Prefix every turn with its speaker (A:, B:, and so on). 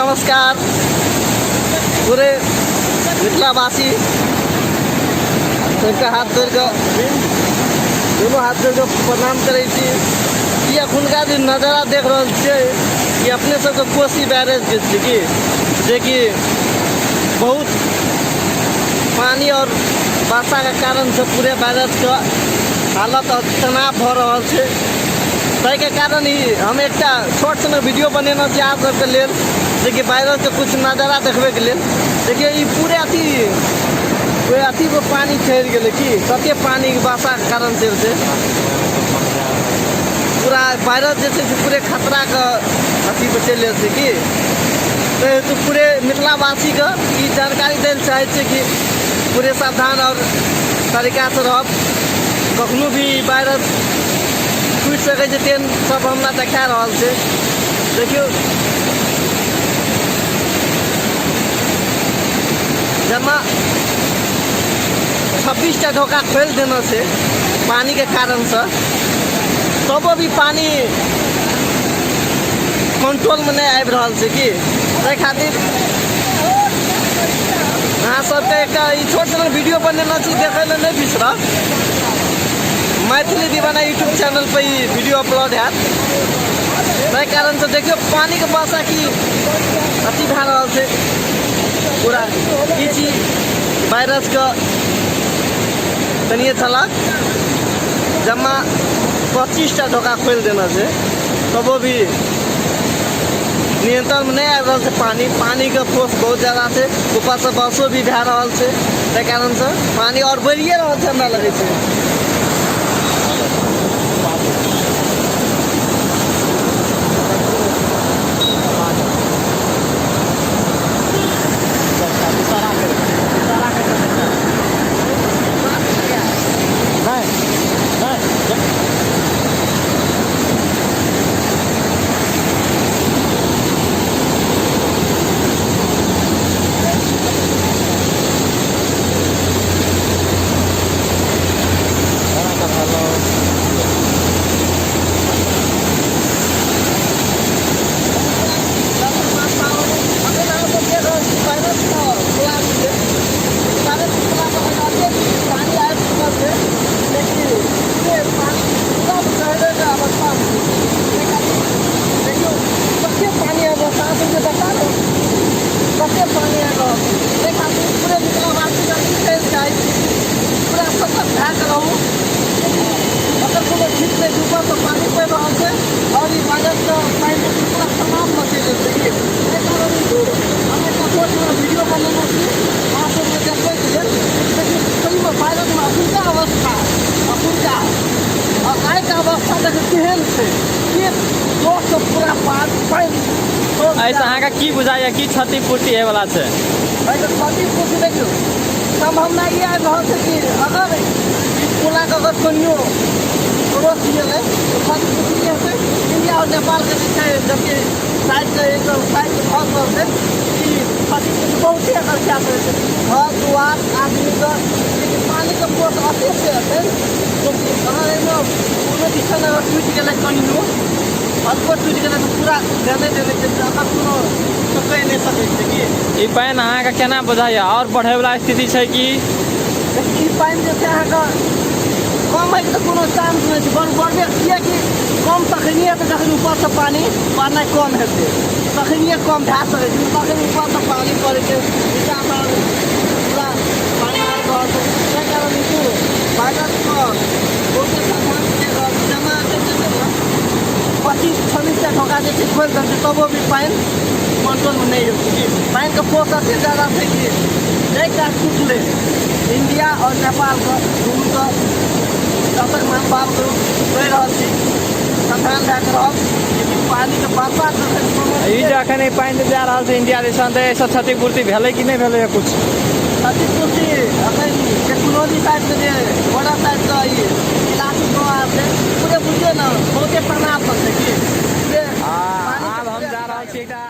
A: नमस्कार पूरे मिथिलावासी सबके हाथ जोड़ि कऽ, दुनू हाथ जोड़ि कऽ प्रणाम करै छी। ई एखुनका जे नजारा देख रहल छियै, ई अपने सबके कोसी बैरेजके छै कि जेकि बहुत पानी और वर्षाके कारणसँ पूरे बैरेजके हालत और तनाव भऽ रहल छै। ताहिके कारण ई हम एकटा छोट सन वीडियो बनेने छी अहाँ सबके लेल, जेकि बैरेजके किछु नजारा देखबैके लेल। देखियौ, ई पूरे अथी ओहि अथी पर पानी ठहरि गेलै कि कते पानी वर्षाके कारण चलि छै। पूरा बैरेज जे छै से पूरे खतराके अथी पर चलि गेल छै कि ताहि हेतु पूरे मिथिलावासीके ई जानकारी दै लए चाहै छियै कि पूरे सावधान और तरीकासँ रहब। कखनो भी बैरेज टूटि सकै छै, तेहन सब हमरा देखा रहल छै। देखियौ, जमा 26टा ढोका खोलि देने छै पानीके कारणसँ, तबो भी पानी कंट्रोलमे नहि आबि रहल छै कि ताहि खातिर अहाँ सबके एकटा ई छोट सन वीडियो बनेने छी, देखै लए नहि बिसरब। मैथिली दीवाना यूट्यूब चैनल पर ई वीडियो अपलोड हैत। ताहि कारणसँ देखियौ, पानीके वर्षा की अथी भए रहल छै पूरा। ई छी वायरसके कनिए छलक, जमा 25टा ढोका खोलि देने छै, तबो भी नियंत्रणमे नहि आबि रहल छै पानी। पानीके फोर्स बहुत ज्यादा छै, ऊपरसँ वर्षो भी भए रहल छै, ताहि कारणसँ पानी आओर बढ़िए रहल छै हमरा लगै छै। पानी आबि रहल छै, अहाँ सबके बता दू कते पानी आबि रहल छै। ताहि खातिर पूरे मिथिलावासीके ई कहै लए चाहै छी, पूरा सतर्क भए कऽ रहू। अगर कोनो ठीक नहि छै, ऊपरसँ पानी पड़ि रहल छै आओर ई बाजरके पानि पूरा तमाम मचेले छै कि एहि कारण हम एकटा छोट वीडियो बनेने छी अहाँ सबके देखबैके लेल। देखियौ, सहीमे बाजरमे अखुनका अवस्था, अखुनका आइके अवस्था देखियौ केहन छै कि जोरसँ पूरा पानि।
B: एहिसँ अहाँके की बुझाइए, की क्षतिपूर्ति होइवला छै?
A: एहिसँ क्षतिपूर्ति देखियौ, सम्भावना ई आबि रहल छै कि अगर ई पुलाके अगर कनियो रोकि गेलै तऽ क्षतिपूर्ति ई हेतै, इंडिया आओर नेपालके जे छै जबकि साइडके एकदम साइडके घर सब छै कि क्षतिपूर्ति बहुते एकर कए सकै छै घर दुआर आदमीके। लेकिन पानीके फोर्स एते छै एखन, अगर एहिमे कोनो दिसन अगर टूटि गेलै, कनियो हल्को टूटि गेलै, तऽ पूरा देने देने छै, एकर कोनो कहि नहि सकै छै कि
B: ई पानि अहाँके केना बुझाइए, आओर बढ़ैवला स्थिति छै कि?
A: ई पानि जे छै अहाँके कम होइके तऽ कोनो चांस नहि छै, बढ़बे। किएकि कम तखनिए हेतै जखन ऊपरसँ पानी पड़नाइ कम हेतै, तखनिए कम भए सकै छै। तखन ऊपरसँ पानी पड़ै छै, नीचासँ पूरा पानि आबि रहल छै। ताहि कारण ई वायरसके बहुते सावधान रहल छै। जमा जे छै ने 25-26टा ढोका जे छै खोलि देल छै, तबो भी पानि कंट्रोलमे नहि हेतै कि पानिके फोर्स एते ज्यादा छै कि एकटा टूटलै, इंडिया आओर नेपालके दुनूके दर्शक महानुभावके कहि रहल छी, सावधान भए कऽ रहब, लेकिन पानीके वर्षा
B: ई जे एखन ई पानि जा रहल छै इंडिया दिसन, तऽ एहिसँ क्षतिपूर्ति भेलै कि नहि भेलै किछु?
A: क्षतिपूर्ति एखन टेक्नोलॉजी साइडके जे बॉर्डर साइडके ई इलाका गाँव आर छै, पूरे बुझियौ ने बहुते तनावमे छै कि
B: आब हम जा रहल छी एकटा